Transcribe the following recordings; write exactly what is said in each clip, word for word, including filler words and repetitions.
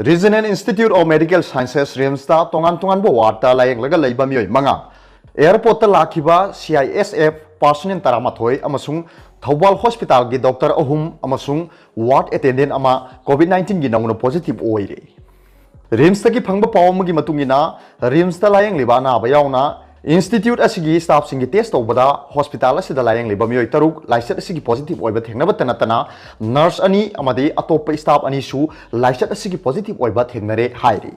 Regional Institute of Medical Sciences, RIMSꯇ ꯇꯣꯉꯥꯟ ꯇꯣꯉꯥꯟꯕ ꯋꯥꯔꯗꯇ ꯂꯥꯌꯦꯡꯂꯒ ꯂꯩꯕ ꯃꯤꯑꯣꯏ ꯃꯉꯥ, ꯑꯦꯌꯔꯄꯣꯔꯠꯇ ꯂꯥꯛꯈꯤꯕ C I S F personnel ꯇꯔꯥꯃꯥꯊꯣꯏ ꯑꯃꯁꯨꯡ ꯊꯧꯕꯥꯜ ꯍꯣꯁꯄꯤꯇꯥꯜꯒꯤ ꯗꯣꯛꯇꯔ ꯑꯍꯨꯝ ꯑꯃꯁꯨꯡ ꯋꯥꯔꯗ ꯑꯦꯇꯦꯟꯗꯦꯟ ꯑꯃ COVID nineteenꯒꯤ ꯅꯧꯅ ꯄꯣꯖꯤꯇꯤꯚ ꯑꯣꯏꯔꯦ꯫ RIMSꯇꯒꯤ ꯐꯪꯕ ꯄꯥꯎ ꯑꯃꯒꯤ ꯃꯇꯨꯡ ꯏꯟꯅ, RIMSꯇ ꯂꯥꯌꯦꯡꯂꯤꯕ ꯑꯅꯥꯕ ꯌꯥꯎꯅ ꯏꯟꯁꯇꯤꯇ꯭ꯌꯨꯠ ꯑꯁꯤꯒꯤ ꯁ꯭ꯇꯥꯐꯁꯤꯡꯒꯤ ꯇꯦꯁ ꯇꯧꯕꯗ ꯍꯣꯁꯄꯤꯇꯥꯜ ꯑꯁꯤꯗ ꯂꯥꯌꯦꯡꯂꯤꯕ ꯃꯤꯑꯣꯏ ꯇꯔꯨꯛ ꯂꯥꯏꯆꯠ ꯑꯁꯤꯒꯤ ꯄꯣꯖꯤꯇꯤꯚ ꯑꯣꯏꯕ ꯊꯦꯡꯅꯕꯇ ꯅꯠꯇꯅ, ꯅꯔꯁ ꯑꯅꯤ ꯑꯃꯗꯤ ꯑꯇꯣꯞꯄ ꯁ꯭ꯇꯥꯐ ꯑꯅꯤꯁꯨ ꯂꯥꯏꯆꯠ ꯑꯁꯤꯒꯤ ꯄꯣꯖꯤꯇꯤꯚ ꯑꯣꯏꯕ ꯊꯦꯡꯅꯔꯦ ꯍꯥꯏꯔꯤ꯫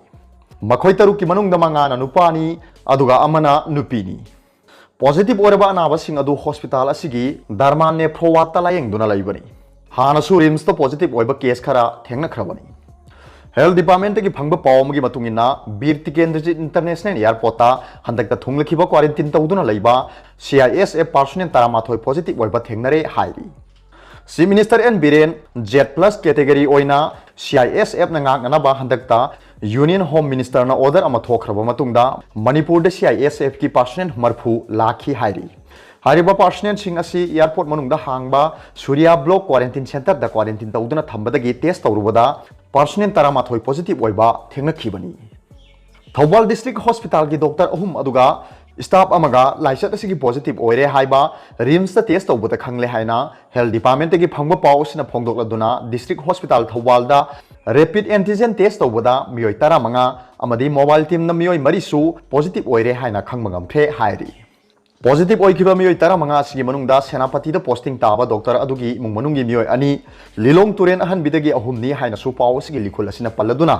ꯃꯈꯣꯏ ꯇꯔꯨꯛꯀꯤ ꯃꯅꯨꯡꯗ ꯃꯉꯥꯅ ꯅꯨꯄꯥꯅꯤ, ꯑꯗꯨꯒ ꯑꯃꯅ ꯅꯨꯄꯤꯅꯤ꯫ ꯄꯣꯖꯤꯇꯤꯚ ꯑꯣꯏꯔꯕ ꯑꯅꯥꯕꯁꯤꯡ ꯑꯗꯨ ꯍꯣꯁꯄꯤꯇꯥꯜ ꯑꯁꯤꯒꯤ ꯗꯔꯃꯥ ꯅꯦꯐ꯭ꯔꯣ ꯋꯥꯔꯗꯇ ꯂꯥꯌꯦꯡꯗꯨꯅ ꯂꯩꯕꯅꯤ꯫ ꯍꯥꯟꯅꯁꯨ RIMSꯇ ꯄꯣꯖꯤꯇꯤꯚ ꯑꯣꯏꯕ ꯀꯦꯁ ꯈꯔ ꯊꯦꯡꯅꯈ꯭ꯔꯕꯅꯤ꯫ ꯍꯦꯜꯊ ꯗꯤꯄꯥꯔꯠꯃꯦꯟꯠꯇꯒꯤ ꯐꯪꯕ ꯄꯥꯎ ꯑꯃꯒꯤ ꯃꯇꯨꯡ ꯏꯟꯅ, ꯕꯤꯔ ꯇꯤꯀꯦꯟꯗ꯭ꯔꯖꯤꯠ ꯏꯟꯇꯔꯅꯦꯁꯅꯦꯜ ꯑꯦꯌꯔꯄꯣꯔꯠꯇ ꯍꯟꯗꯛꯇ ꯊꯨꯡꯂꯈꯤꯕ ꯀ꯭ꯋꯥꯔꯦꯟꯇꯤꯟ ꯇꯧꯗꯨꯅ ꯂꯩꯕ C I S F personnel ꯇꯔꯥꯃꯥꯊꯣꯏ ꯄꯣꯖꯤꯇꯤꯚ ꯑꯣꯏꯕ ꯊꯦꯡꯅꯔꯦ ꯍꯥꯏꯔꯤ꯫ Chief Minister N Biren, Z plus category ꯑꯣꯏꯅ C I S Fꯅ ꯉꯥꯛꯅꯅꯕ ꯍꯟꯗꯛꯇ Union Home Ministerꯅ order ꯑꯃ ꯊꯣꯛꯈ꯭ꯔꯕ ꯃꯇꯨꯡꯗ, ꯃꯅꯤꯄꯨꯔꯗ C I S Fꯀꯤ personnel ꯃꯔꯐꯨ ꯂꯥꯛꯈꯤ ꯍꯥꯏꯔꯤ꯫ ꯍꯥꯏꯔꯤꯕ personnelꯁꯤꯡ ꯑꯁꯤ ꯑꯦꯌꯔꯄꯣꯔꯠ ꯃꯅꯨꯡꯗ ꯍꯥꯡꯕ ꯁꯨꯔꯤꯌꯥ ꯕ꯭ꯂꯣꯛ ꯀ꯭ꯋꯥꯔꯦꯟꯇꯤꯟ ꯁꯦꯟꯇꯔꯗ ꯀ꯭ꯋꯥꯔꯦꯟꯇꯤꯟ ꯇꯧꯗꯨꯅ ꯊꯝꯕꯗꯒꯤ ꯇꯦꯁ ꯇꯧꯔꯨꯕꯗ personnel ꯇꯔꯥꯃꯥꯊꯣꯏ ꯄꯣꯖꯤꯇꯤꯚ ꯑꯣꯏꯕ ꯊꯦꯡꯅꯈꯤꯕꯅꯤ꯫ ꯊꯧꯕꯥꯜ ꯗꯤꯁꯇ꯭ꯔꯤꯛ ꯍꯣꯁꯄꯤꯇꯥꯜꯒꯤ ꯗꯣꯛꯇꯔ ꯑꯍꯨꯝ ꯑꯗꯨꯒ ꯁ꯭ꯇꯥꯐ ꯑꯃꯒ ꯂꯥꯏꯆꯠ ꯑꯁꯤꯒꯤ ꯄꯣꯖꯤꯇꯤꯚ ꯑꯣꯏꯔꯦ ꯍꯥꯏꯕ RIMSꯇ ꯇꯦꯁ ꯇꯧꯕꯗ ꯈꯪꯂꯦ ꯍꯥꯏꯅ ꯍꯦꯜꯊ ꯗꯤꯄꯥꯔꯠꯃꯦꯟꯠꯇꯒꯤ ꯐꯪꯕ ꯄꯥꯎ ꯑꯁꯤꯅ ꯐꯣꯡꯗꯣꯛꯂꯗꯨꯅ, ꯗꯤꯁꯇ꯭ꯔꯤꯛ ꯍꯣꯁꯄꯤꯇꯥꯜ ꯊꯧꯕꯥꯜꯗ ꯔꯦꯄꯤꯗ ꯑꯦꯟꯇꯤꯖꯦꯟ ꯇꯦꯁ ꯇꯧꯕꯗ ꯃꯤꯑꯣꯏ ꯇꯔꯥꯃꯉꯥ ꯑꯃꯗꯤ ꯃꯣꯕꯥꯏꯜ ꯇꯤꯝꯅ ꯃꯤꯑꯣꯏ ꯃꯔꯤꯁꯨ ꯄꯣꯖꯤꯇꯤꯚ ꯑꯣꯏꯔꯦ ꯍꯥꯏꯅ ꯈꯪꯕ ꯉꯝꯈ꯭ꯔꯦ ꯍꯥꯏꯔꯤ꯫ ꯄꯣꯖꯤꯇꯤꯚ ꯑꯣꯏꯈꯤꯕ ꯃꯤꯑꯣꯏ ꯇꯔꯥꯃꯉꯥ ꯑꯁꯤꯒꯤ ꯃꯅꯨꯡꯗ ꯁꯦꯅꯥꯄꯇꯤꯗ ꯄꯣꯁꯇꯤꯡ ꯇꯥꯕ ꯗꯣꯛꯇꯔ ꯑꯗꯨꯒꯤ ꯏꯃꯨꯡ ꯃꯅꯨꯡꯒꯤ ꯃꯤꯑꯣꯏ ꯑꯅꯤ, ꯂꯤꯂꯣꯡ ꯇꯨꯔꯦꯟ ꯑꯍꯟꯕꯤꯗꯒꯤ ꯑꯍꯨꯝꯅꯤ ꯍꯥꯏꯅꯁꯨ ꯄꯥꯎ ꯑꯁꯤꯒꯤ ꯂꯤꯈꯨꯜ ꯑꯁꯤꯅ ꯄꯜꯂꯗꯨꯅ,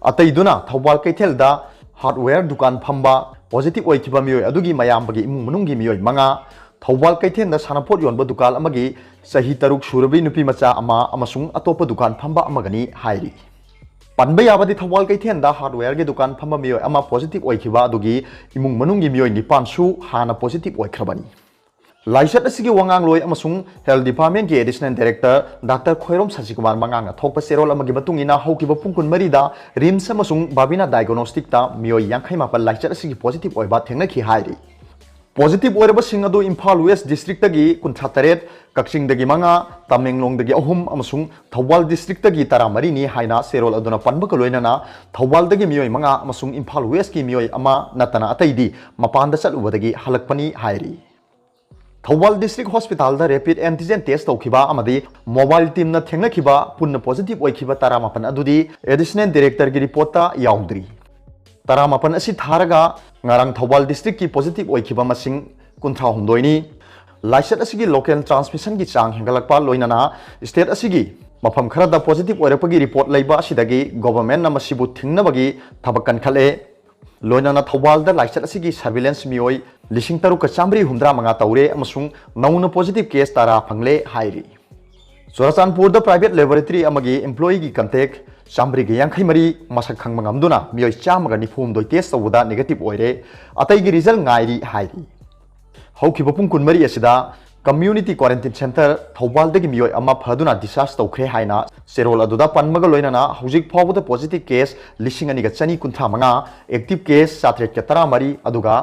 ꯑꯇꯩꯗꯨꯅ ꯊꯧꯕꯥꯜ ꯀꯩꯊꯦꯜꯗ ꯍꯥꯔꯗꯋꯦꯌꯔ ꯗꯨꯀꯥꯟ ꯐꯝꯕ ꯄꯣꯖꯤꯇꯤꯚ ꯑꯣꯏꯈꯤꯕ ꯃꯤꯑꯣꯏ ꯑꯗꯨꯒꯤ ꯃꯌꯥꯝꯕꯒꯤ ꯏꯃꯨꯡ ꯃꯅꯨꯡꯒꯤ ꯃꯤꯑꯣꯏ ꯃꯉꯥ, ꯊꯧꯕꯥꯜ ꯀꯩꯊꯦꯜꯗ ꯁꯥꯟꯅꯄꯣꯠ ꯌꯣꯟꯕ ꯗꯨꯀꯥꯟ ꯑꯃꯒꯤ ꯆꯍꯤ ꯇꯔꯨꯛ ꯁꯨꯔꯕꯤ ꯅꯨꯄꯤ ꯃꯆꯥ ꯑꯃ ꯑꯃꯁꯨꯡ ꯑꯇꯣꯞꯄ ꯗꯨꯀꯥꯟ ꯐꯝꯕ ꯑꯃꯒꯅꯤ ꯍꯥꯏꯔꯤ꯫ ꯄꯟꯕ ꯌꯥꯕꯗꯤ, ꯊꯧꯕꯥꯜ ꯀꯩꯊꯦꯜꯗ ꯍꯥꯔꯗꯋꯦꯌꯔꯒꯤ ꯗꯨꯀꯥꯟ ꯐꯝꯕ ꯃꯤꯑꯣꯏ ꯑꯃ ꯄꯣꯖꯤꯇꯤꯚ ꯑꯣꯏꯈꯤꯕ ꯑꯗꯨꯒꯤ ꯏꯃꯨꯡ ꯃꯅꯨꯡꯒꯤ ꯃꯤꯑꯣꯏ ꯅꯤꯄꯥꯟꯁꯨ ꯍꯥꯟꯅ ꯄꯣꯖꯤꯇꯤꯚ ꯑꯣꯏꯈ꯭ꯔꯕꯅꯤ꯫ ꯂꯥꯏꯆꯠ ꯑꯁꯤꯒꯤ ꯋꯥꯉꯥꯡꯂꯣꯏ ꯑꯃꯁꯨꯡ health ꯗꯤꯄꯥꯔꯠꯃꯦꯟꯠꯀꯤ additional director doctor Khoirom ꯁꯁꯤꯀꯨꯃꯥꯔ ꯃꯉꯥꯡꯅ ꯊꯣꯛꯄ ꯆꯦꯔꯣꯜ ꯑꯃꯒꯤ ꯃꯇꯨꯡ ꯏꯟꯅ, ꯍꯧꯈꯤꯕ ꯄꯨꯡ ꯀꯨꯟꯃꯔꯤꯗ ꯔꯤꯝꯁ ꯑꯃꯁꯨꯡ ꯕꯥꯕꯤꯅꯥ ꯗꯥꯏꯒꯣꯅꯣꯁꯇꯤꯛꯇ ꯃꯤꯑꯣꯏ ꯌꯥꯡꯈꯩ ꯃꯥꯄꯟ ꯂꯥꯏꯆꯠ ꯑꯁꯤꯒꯤ ꯄꯣꯖꯤꯇꯤꯚ ꯑꯣꯏꯕ ꯊꯦꯡꯅꯈꯤ ꯍꯥꯏꯔꯤ꯫ ꯄꯣꯖꯤꯇꯤꯚ ꯑꯣꯏꯔꯕꯁꯤꯡ ꯑꯗꯨ ꯏꯝꯐꯥꯜ ꯋꯦꯁ ꯗꯤꯁꯇ꯭ꯔꯤꯛꯇꯒꯤ ꯀꯨꯟꯊ꯭ꯔꯥ ꯇꯔꯦꯠ, ꯀꯛꯆꯤꯡꯗꯒꯤ ꯃꯉꯥ, ꯇꯃꯦꯡꯂꯣꯡꯗꯒꯤ ꯑꯍꯨꯝ ꯑꯃꯁꯨꯡ ꯊꯧꯕꯥꯜ ꯗꯤꯁꯇ꯭ꯔꯤꯛꯇꯒꯤ ꯇꯔꯥ ꯃꯔꯤꯅꯤ ꯍꯥꯏꯅ ꯆꯦꯔꯣꯜ ꯑꯗꯨꯅ ꯄꯟꯕꯒ ꯂꯣꯏꯅꯅ ꯊꯧꯕꯥꯜꯗꯒꯤ ꯃꯤꯑꯣꯏ ꯃꯉꯥ ꯑꯃꯁꯨꯡ ꯏꯝꯐꯥꯜ ꯋꯦꯁꯀꯤ ꯃꯤꯑꯣꯏ ꯑꯃ ꯅꯠꯇꯅ ꯑꯇꯩꯗꯤ ꯃꯄꯥꯟꯗ ꯆꯠꯂꯨꯕꯗꯒꯤ ꯍꯜꯂꯛꯄꯅꯤ ꯍꯥꯏꯔꯤ꯫ ꯊꯧꯕꯥꯜ ꯗꯤꯁꯇ꯭ꯔꯤꯛ ꯍꯣꯁꯄꯤꯇꯥꯜꯗ ꯔꯦꯄꯤꯗ ꯑꯦꯟꯇꯤꯖꯦꯟ ꯇꯦꯁ ꯇꯧꯈꯤꯕ ꯑꯃꯗꯤ ꯃꯣꯕꯥꯏꯜ ꯇꯤꯝꯅ ꯊꯦꯡꯅꯈꯤꯕ ꯄꯨꯟꯅ ꯄꯣꯖꯤꯇꯤꯚ ꯑꯣꯏꯈꯤꯕ ꯇꯔꯥꯃꯥꯄꯟ ꯑꯗꯨꯗꯤ ꯑꯦꯗꯤꯁꯅꯦꯜ ꯗꯤꯔꯦꯛꯇꯔꯒꯤ ꯔꯤꯄꯣꯔꯠꯇ ꯌꯥꯎꯗ꯭ꯔꯤ꯫ ꯇꯔꯥꯃꯥꯄꯟ ꯑꯁꯤ ꯊꯥꯔꯒ ꯉꯔꯥꯡ ꯊꯧꯕꯥꯜ ꯗꯤꯁꯇ꯭ꯔꯤꯛꯀꯤ ꯄꯣꯖꯤꯇꯤꯚ ꯑꯣꯏꯈꯤꯕ ꯃꯁꯤꯡ ꯀꯨꯟꯊ꯭ꯔꯥ ꯍꯨꯝꯗꯣꯏꯅꯤ꯫ ꯂꯥꯏꯆꯠ ꯑꯁꯤꯒꯤ ꯂꯣꯀꯦꯜ ꯇ꯭ꯔꯥꯟꯁꯃꯤꯁꯟꯒꯤ ꯆꯥꯡ ꯍꯦꯟꯒꯠꯂꯛꯄ ꯂꯣꯏꯅꯅ ꯁ꯭ꯇꯦꯠ ꯑꯁꯤꯒꯤ ꯃꯐꯝ ꯈꯔꯗ ꯄꯣꯖꯤꯇꯤꯚ ꯑꯣꯏꯔꯛꯄꯒꯤ ꯔꯤꯄꯣꯔꯠ ꯂꯩꯕ ꯑꯁꯤꯗꯒꯤ ꯒꯣꯚꯔꯟꯃꯦꯟꯠꯅ ꯃꯁꯤꯕꯨ ꯊꯤꯡꯅꯕꯒꯤ ꯊꯕꯛ ꯀꯟꯈꯠꯂꯦ꯫ ꯂꯣꯏꯅꯅ ꯊꯧꯕꯥꯜꯗ ꯂꯥꯏꯆꯠ ꯑꯁꯤꯒꯤ ꯁꯔꯚꯤꯂꯦꯟꯁ ꯃꯤꯑꯣꯏ ꯂꯤꯁꯤꯡ ꯇꯔꯨꯛꯀ ꯆꯥꯃꯔꯤ ꯍꯨꯝꯗ꯭ꯔꯥ ꯃꯉꯥ ꯇꯧꯔꯦ ꯑꯃꯁꯨꯡ ꯅꯧꯅ ꯄꯣꯖꯤꯇꯤꯚ ꯀꯦꯁ ꯇꯔꯥ ꯐꯪꯂꯦ ꯍꯥꯏꯔꯤ꯫ ꯆꯨꯔꯥꯆꯥꯟꯄꯨꯔꯗ ꯄ꯭ꯔꯥꯏꯚꯦꯠ ꯂꯦꯕꯣꯔꯦꯇꯔꯤ ꯑꯃꯒꯤ ꯏꯝꯄ꯭ꯂꯣꯌꯤꯒꯤ ꯀꯟꯇꯦꯛ ꯆꯥꯃꯔꯤꯒ ꯌꯥꯡꯈꯩ ꯃꯔꯤ ꯃꯁꯛ ꯈꯪꯕ ꯉꯝꯗꯨꯅ ꯃꯤꯑꯣꯏ ꯆꯥꯝꯃꯒ ꯅꯤꯐꯨ ꯍꯨꯝꯗꯣꯏ ꯇꯦꯁ ꯇꯧꯕꯗ ꯅꯦꯒꯦꯇꯤꯚ ꯑꯣꯏꯔꯦ, ꯑꯇꯩꯒꯤ ꯔꯤꯖꯜ ꯉꯥꯏꯔꯤ ꯍꯥꯏꯔꯤ꯫ ꯍꯧꯈꯤꯕ ꯄꯨꯡ ꯀꯨꯟꯃꯔꯤ ꯑꯁꯤꯗ ꯀꯝꯃ꯭ꯌꯨꯅꯤꯇꯤ ꯀ꯭ꯋꯥꯔꯦꯟꯇꯤꯟ ꯁꯦꯟꯇꯔ ꯊꯧꯕꯥꯜꯗꯒꯤ ꯃꯤꯑꯣꯏ ꯑꯃ ꯐꯗꯨꯅ ꯗꯤꯁꯆꯥꯔꯖ ꯇꯧꯈ꯭ꯔꯦ ꯍꯥꯏꯅ ꯆꯦꯔꯣꯜ ꯑꯗꯨꯗ ꯄꯟꯕꯒ ꯂꯣꯏꯅꯅ ꯍꯧꯖꯤꯛ ꯐꯥꯎꯕꯗ ꯄꯣꯖꯤꯇꯤꯚ ꯀꯦꯁ ꯂꯤꯁꯤꯡ ꯑꯅꯤꯒ ꯆꯅꯤ ꯀꯨꯟꯊ꯭ꯔꯥ ꯃꯉꯥ, ꯑꯦꯛꯇꯤꯚ ꯀꯦꯁ ꯆꯥꯇ꯭ꯔꯦꯠꯀ ꯇꯔꯥ ꯃꯔꯤ, ꯑꯗꯨꯒ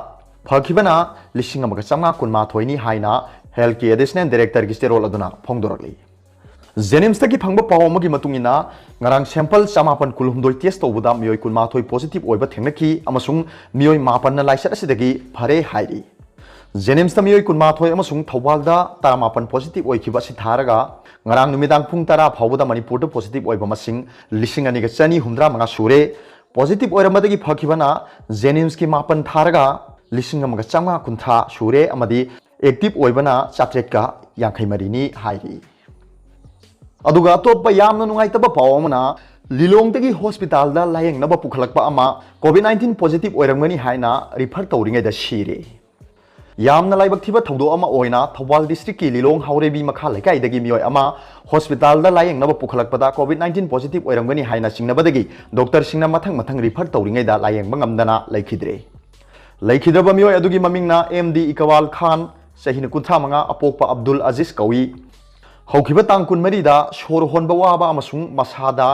ꯐꯈꯤꯕꯅ ꯂꯤꯁꯤꯡ ꯑꯃꯒ ꯆꯥꯝꯃꯉꯥ ꯀꯨꯟꯃꯥꯊꯣꯏꯅꯤ ꯍꯥꯏꯅ ꯍꯦꯜꯊꯀꯤ ꯑꯦꯗꯤꯁꯅꯦꯜ ꯗꯥꯏꯔꯦꯛꯇꯔꯒꯤ ꯆꯦꯔꯣꯜ ꯑꯗꯨꯅ ꯐꯣꯡꯗꯣꯔꯛꯂꯤ꯫ ꯖꯦꯅꯤꯝꯁꯇꯒꯤ ꯐꯪꯕ ꯄꯥꯎ ꯑꯃꯒꯤ ꯃꯇꯨꯡ ꯏꯟꯅ, ꯉꯔꯥꯡ ꯁꯦꯝꯄꯜ ꯆꯃꯥꯄꯟ ꯀꯨꯟꯍꯨꯝꯗꯣꯏ ꯇꯦꯁ ꯇꯧꯕꯗ ꯃꯤꯑꯣꯏ ꯀꯨꯟꯃꯥꯊꯣꯏ ꯄꯣꯖꯤꯇꯤꯚ ꯑꯣꯏꯕ ꯊꯦꯡꯅꯈꯤ ꯑꯃꯁꯨꯡ ꯃꯤꯑꯣꯏ ꯃꯥꯄꯟꯅ ꯂꯥꯏꯆꯠ ꯑꯁꯤꯗꯒꯤ ꯐꯔꯦ ꯍꯥꯏꯔꯤ꯫ ꯖꯦꯅꯤꯝꯁꯇ ꯃꯤꯑꯣꯏ ꯀꯨꯟꯃꯥꯊꯣꯏ ꯑꯃꯁꯨꯡ ꯊꯧꯕꯥꯜꯗ ꯇꯔꯥꯃꯥꯄꯟ ꯄꯣꯖꯤꯇꯤꯚ ꯑꯣꯏꯈꯤꯕ ꯑꯁꯤ ꯊꯥꯔꯒ ꯉꯔꯥꯡ ꯅꯨꯃꯤꯗꯥꯡ ꯄꯨꯡ ꯇꯔꯥ ꯐꯥꯎꯕꯗ ꯃꯅꯤꯄꯨꯔꯗ ꯄꯣꯖꯤꯇꯤꯚ ꯑꯣꯏꯕ ꯃꯁꯤꯡ ꯂꯤꯁꯤꯡ ꯑꯅꯤꯒ ꯆꯅꯤ ꯍꯨꯝꯗ꯭ꯔꯥ ꯃꯉꯥ ꯁꯨꯔꯦ꯫ ꯄꯣꯖꯤꯇꯤꯚ ꯑꯣꯏꯔꯝꯕꯗꯒꯤ ꯐꯈꯤꯕꯅ ꯖꯦꯅꯤꯝꯁꯀꯤ ꯃꯥꯄꯟ ꯊꯥꯔꯒ ꯂꯤꯁꯤꯡ ꯑꯃꯒ ꯆꯥꯝꯃꯉꯥ ꯀꯨꯟꯊ꯭ꯔꯥ ꯁꯨꯔꯦ ꯑꯃꯗꯤ ꯑꯦꯛꯇꯤꯚ ꯑꯣꯏꯕꯅ ꯆꯥꯇ꯭ꯔꯦꯠꯀ ꯌꯥꯡꯈꯩ ꯃꯔꯤꯅꯤ ꯍꯥꯏꯔꯤ꯫ ꯑꯗꯨꯒ ꯑꯇꯣꯞꯄ ꯌꯥꯝꯅ ꯅꯨꯡꯉꯥꯏꯇꯕ ꯄꯥꯎ ꯑꯃꯅ, ꯂꯤꯂꯣꯡꯗꯒꯤ ꯍꯣꯁꯄꯤꯇꯥꯜꯗ ꯂꯥꯌꯦꯡꯅꯕ ꯄꯨꯈꯠꯂꯛꯄ ꯑꯃ ꯀꯣꯚꯤꯗ ꯅꯥꯏꯟꯇꯤꯟ ꯄꯣꯖꯤꯇꯤꯚ ꯑꯣꯏꯔꯝꯒꯅꯤ ꯍꯥꯏꯅ ꯔꯤꯐꯔ ꯇꯧꯔꯤꯉꯩꯗ ꯁꯤꯔꯦ꯫ ꯌꯥꯝꯅ ꯂꯥꯏꯕꯛ ꯊꯤꯕ ꯊꯧꯗꯣꯛ ꯑꯃ ꯑꯣꯏꯅ ꯊꯧꯕꯥꯜ ꯗꯤꯁꯇ꯭ꯔꯤꯛꯀꯤ ꯂꯤꯂꯣꯡ ꯍꯥꯎꯔꯩꯕꯤ ꯃꯈꯥ ꯂꯩꯀꯥꯏꯗꯒꯤ ꯃꯤꯑꯣꯏ ꯑꯃ ꯍꯣꯁꯄꯤꯇꯥꯜꯗ ꯂꯥꯌꯦꯡꯅꯕ ꯄꯨꯈꯠꯂꯛꯄꯗ ꯀꯣꯚꯤꯗ ꯅꯥꯏꯟꯇꯤꯟ ꯄꯣꯖꯤꯇꯤꯚ ꯑꯣꯏꯔꯝꯒꯅꯤ ꯍꯥꯏꯅ ꯆꯤꯡꯅꯕꯗꯒꯤ ꯗꯣꯛꯇꯔꯁꯤꯡꯅ ꯃꯊꯪ ꯃꯊꯪ ꯔꯤꯐꯔ ꯇꯧꯔꯤꯉꯩꯗ ꯂꯥꯌꯦꯡꯕ ꯉꯝꯗꯅ ꯂꯩꯈꯤꯗ꯭ꯔꯦ꯫ ꯂꯩꯈꯤꯗ꯭ꯔꯕ ꯃꯤꯑꯣꯏ ꯑꯗꯨꯒꯤ ꯃꯃꯤꯡꯅ ꯑꯦꯝ ꯗꯤ ꯏꯀꯕꯥꯜ ꯈꯥꯟ, ꯆꯍꯤꯅ ꯀꯨꯟꯊ꯭ꯔꯥ ꯃꯉꯥ, ꯑꯄꯣꯛꯄ ꯑꯕꯗꯨꯜ ꯑꯖꯤꯖ ꯀꯧꯏ꯫ ꯍꯧꯈꯤꯕ ꯇꯥꯡ ꯀꯨꯟꯃꯔꯤꯗ ꯁꯣꯔ ꯍꯣꯟꯕ ꯋꯥꯕ ꯑꯃꯁꯨꯡ ꯃꯁꯥꯗ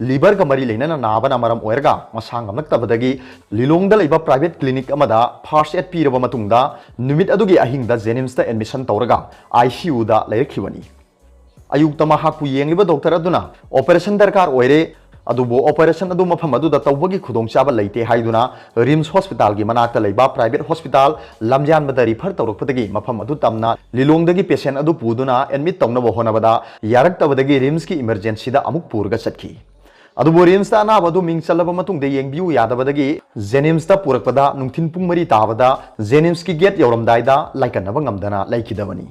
ꯂꯤꯚꯔꯒ ꯃꯔꯤ ꯂꯩꯅꯅ ꯅꯥꯕꯅ ꯃꯔꯝ ꯑꯣꯏꯔꯒ ꯃꯁꯥ ꯉꯝꯂꯛꯇꯕꯗꯒꯤ ꯂꯤꯂꯣꯡꯗ ꯂꯩꯕ ꯄ꯭ꯔꯥꯏꯚꯦꯠ ꯀ꯭ꯂꯤꯅꯤꯛ ꯑꯃꯗ ꯐꯥꯔꯁ ꯑꯦꯗ ꯄꯤꯔꯕ ꯃꯇꯨꯡꯗ ꯅꯨꯃꯤꯠ ꯑꯗꯨꯒꯤ ꯑꯍꯤꯡꯗ ꯖꯦꯅꯤꯝꯁꯇ ꯑꯦꯗꯃꯤꯁꯟ ꯇꯧꯔꯒ ꯑꯥꯏ ꯁꯤ ꯌꯨꯗ ꯂꯩꯔꯛꯈꯤꯕꯅꯤ꯫ ꯑꯌꯨꯛꯇ ꯃꯍꯥꯛꯄꯨ ꯌꯦꯡꯂꯤꯕ ꯗꯣꯛꯇꯔ ꯑꯗꯨꯅ ꯑꯣꯄꯔꯦꯁꯟ ꯗꯔꯀꯥꯔ ꯑꯣꯏꯔꯦ, ꯑꯗꯨꯕꯨ ꯑꯣꯄꯔꯦꯁꯟ ꯑꯗꯨ ꯃꯐꯝ ꯑꯗꯨꯗ ꯇꯧꯕꯒꯤ ꯈꯨꯗꯣꯡꯆꯥꯕ ꯂꯩꯇꯦ ꯍꯥꯏꯗꯨꯅ ꯔꯤꯝꯁ ꯍꯣꯁꯄꯤꯇꯥꯜꯒꯤ ꯃꯅꯥꯛꯇ ꯂꯩꯕ ꯄ꯭ꯔꯥꯏꯚꯦꯠ ꯍꯣꯁꯄꯤꯇꯥꯜ ꯂꯝꯌꯥꯟꯕꯗ ꯔꯤꯐꯔ ꯇꯧꯔꯛꯄꯗꯒꯤ ꯃꯐꯝ ꯑꯗꯨ ꯇꯝꯅ ꯂꯤꯂꯣꯡꯗꯒꯤ ꯄꯦꯁꯦꯟ ꯑꯗꯨ ꯄꯨꯗꯨꯅ ꯑꯦꯗꯃꯤꯠ ꯇꯧꯅꯕ ꯍꯣꯠꯅꯕꯗ ꯌꯥꯔꯛꯇꯕꯗꯒꯤ ꯔꯤꯝꯁꯀꯤ ꯏꯃꯔꯖꯦꯟꯁꯤꯗ ꯑꯃꯨꯛ ꯄꯨꯔꯒ ꯆꯠꯈꯤ꯫ ꯑꯗꯨꯕꯨ ꯔꯤꯝꯁꯇ ꯑꯅꯥꯕ ꯑꯗꯨ ꯃꯤꯡ ꯆꯜꯂꯕ ꯃꯇꯨꯡꯗ ꯌꯦꯡꯕꯤꯌꯨ ꯌꯥꯗꯕꯗꯒꯤ ꯖꯦꯅꯤꯝꯁꯇ ꯄꯨꯔꯛꯄꯗ ꯅꯨꯡꯊꯤꯜ ꯄꯨꯡ ꯃꯔꯤ ꯇꯥꯕꯗ ꯖꯦꯅꯤꯝꯁꯀꯤ ꯒꯦꯠ ꯌꯧꯔꯝꯗꯥꯏꯗ ꯂꯥꯏꯀꯠꯅꯕ ꯉꯝꯗꯅ ꯂꯩꯈꯤꯗꯕꯅꯤ꯫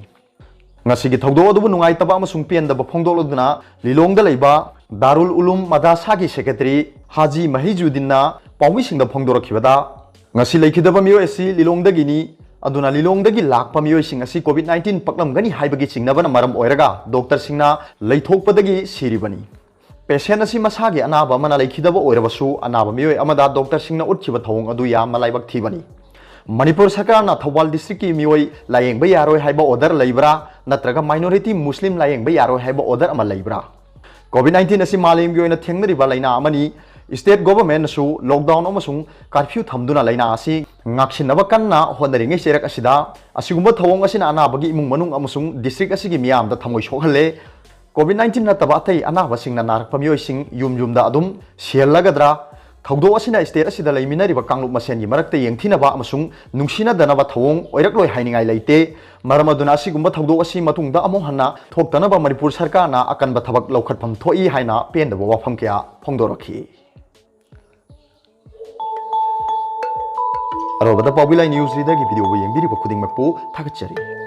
ꯉꯁꯤꯒꯤ ꯊꯧꯗꯣꯛ ꯑꯗꯨꯕꯨ ꯅꯨꯡꯉꯥꯏꯇꯕ ꯑꯃꯁꯨꯡ ꯄꯦꯟꯗꯕ ꯐꯣꯡꯗꯣꯛꯂꯗꯨꯅ ꯂꯤꯂꯣꯡꯗ ꯂꯩꯕ ꯗꯥꯔꯨꯜ ꯎꯂꯨꯝ ꯃꯗꯥꯁꯥꯒꯤ ꯁꯦꯀ꯭ꯔꯦꯇꯔꯤ ꯍꯥꯖꯤ ꯃꯍꯤꯖꯨꯗꯤꯟꯅ ꯄꯥꯎꯃꯤꯁꯤꯡꯗ ꯐꯣꯡꯗꯣꯔꯛꯈꯤꯕꯗ, ꯉꯁꯤ ꯂꯩꯈꯤꯗꯕ ꯃꯤꯑꯣꯏ ꯑꯁꯤ ꯂꯤꯂꯣꯡꯗꯒꯤꯅꯤ, ꯑꯗꯨꯅ ꯂꯤꯂꯣꯡꯗꯒꯤ ꯂꯥꯛꯄ ꯃꯤꯑꯣꯏꯁꯤꯡ ꯑꯁꯤ ꯀꯣꯚꯤꯗ ꯅꯥꯏꯟꯇꯤꯟ ꯄꯛꯂꯝꯒꯅꯤ ꯍꯥꯏꯕꯒꯤ ꯆꯤꯡꯅꯕꯅ ꯃꯔꯝ ꯑꯣꯏꯔꯒ ꯗꯣꯛꯇꯔꯁꯤꯡꯅ ꯂꯩꯊꯣꯛꯄꯗꯒꯤ ꯁꯤꯔꯤꯕꯅꯤ꯫ ꯄꯦꯁꯦꯟ ꯑꯁꯤ ꯃꯁꯥꯒꯤ ꯑꯅꯥꯕ ꯑꯃꯅ ꯂꯩꯈꯤꯗꯕ ꯑꯣꯏꯔꯕꯁꯨ, ꯑꯅꯥꯕ ꯃꯤꯑꯣꯏ ꯑꯃꯗ ꯗꯣꯛꯇꯔꯁꯤꯡꯅ ꯎꯠꯈꯤꯕ ꯊꯧꯑꯣꯡ ꯑꯗꯨ ꯌꯥꯝꯅ ꯂꯥꯏꯕꯛ ꯊꯤꯕꯅꯤ꯫ ꯃꯅꯤꯄꯨꯔ ꯁꯔꯀꯥꯔꯅ ꯊꯧꯕꯥꯜ ꯗꯤꯁꯇ꯭ꯔꯤꯛꯀꯤ ꯃꯤꯑꯣꯏ ꯂꯥꯌꯦꯡꯕ ꯌꯥꯔꯣꯏ ꯍꯥꯏꯕ ꯑꯣꯔꯗꯔ ꯂꯩꯕ꯭ꯔꯥ, ꯅꯠꯇ꯭ꯔꯒ ꯃꯥꯏꯅꯣꯔꯤꯇꯤ ꯃꯨꯁꯂꯤꯝ ꯂꯥꯌꯦꯡꯕ ꯌꯥꯔꯣꯏ ꯍꯥꯏꯕ ꯑꯣꯔꯗꯔ ꯑꯃ ꯂꯩꯕ꯭ꯔꯥ? ꯀꯣꯚꯤꯗ ꯅꯥꯏꯟꯇꯤꯟ ꯑꯁꯤ ꯃꯥꯂꯦꯝꯒꯤ ꯑꯣꯏꯅ ꯊꯦꯡꯅꯔꯤꯕ ꯂꯥꯏꯅꯥ ꯑꯃꯅꯤ꯫ ꯁ꯭ꯇꯦꯠ ꯒꯣꯚꯔꯟꯃꯦꯟꯠꯅꯁꯨ ꯂꯣꯛꯗꯥꯎꯟ ꯑꯃꯁꯨꯡ ꯀꯥꯔꯐ꯭ꯌꯨ ꯊꯝꯗꯨꯅ ꯂꯥꯏꯅꯥ ꯑꯁꯤ ꯉꯥꯛꯁꯤꯟꯅꯕ ꯀꯟꯅ ꯍꯣꯠꯅꯔꯤꯉꯩ ꯆꯩꯔꯛ ꯑꯁꯤꯗ ꯑꯁꯤꯒꯨꯝꯕ ꯊꯧꯑꯣꯡ ꯑꯁꯤꯅ ꯑꯅꯥꯕꯒꯤ ꯏꯃꯨꯡ ꯃꯅꯨꯡ ꯑꯃꯁꯨꯡ ꯗꯤꯁꯇ꯭ꯔꯤꯛ ꯑꯁꯤꯒꯤ ꯃꯤꯌꯥꯝꯗ ꯊꯃꯣꯏ ꯁꯣꯛꯍꯜꯂꯦ꯫ ꯀꯣꯚꯤꯗ ꯅꯥꯏꯟꯇꯤꯟ ꯅꯠꯇꯕ ꯑꯇꯩ ꯑꯅꯥꯕꯁꯤꯡꯅ ꯅꯥꯔꯛꯄ ꯃꯤꯑꯣꯏꯁꯤꯡ ꯌꯨꯝ ꯌꯨꯝꯗ ꯑꯗꯨꯝ ꯁꯤꯍꯜꯂꯒꯗ꯭ꯔꯥ? ꯊꯧꯗꯣꯛ ꯑꯁꯤꯅ ꯁ꯭ꯇꯦꯠ ꯑꯁꯤꯗ ꯂꯩꯃꯤꯟꯅꯔꯤꯕ ꯀꯥꯡꯂꯨꯞ ꯃꯁꯦꯟꯒꯤ ꯃꯔꯛꯇ ꯌꯦꯡꯊꯤꯅꯕ ꯑꯃꯁꯨꯡ ꯅꯨꯡꯁꯤꯅꯗꯅꯕ ꯊꯧꯑꯣꯡ ꯑꯣꯏꯔꯛꯂꯣꯏ ꯍꯥꯏꯅꯤꯡꯉꯥꯏ ꯂꯩꯇꯦ꯫ ꯃꯔꯝ ꯑꯗꯨꯅ ꯑꯁꯤꯒꯨꯝꯕ ꯊꯧꯗꯣꯛ ꯑꯁꯤ ꯃꯇꯨꯡꯗ ꯑꯃꯨꯛ ꯍꯟꯅ ꯊꯣꯛꯇꯅꯕ ꯃꯅꯤꯄꯨꯔ ꯁꯔꯀꯥꯔꯅ ꯑꯀꯟꯕ ꯊꯕꯛ ꯂꯧꯈꯠꯐꯝ ꯊꯣꯛꯏ ꯍꯥꯏꯅ ꯄꯦꯟꯗꯕ ꯋꯥꯐꯝ ꯀꯌꯥ ꯐꯣꯡꯗꯣꯔꯛꯈꯤ꯫ ꯑꯔꯣꯏꯕꯗ ꯄꯥꯎꯕꯤ ꯂꯥꯏ ꯅ꯭ꯌꯨꯁ ꯔꯤꯗꯔꯒꯤ ꯚꯤꯗꯤꯑꯣꯕꯨ ꯌꯦꯡꯕꯤꯔꯤꯕ ꯈꯨꯗꯤꯡꯃꯛꯄꯨ ꯊꯥꯒꯠꯆꯔꯤ꯫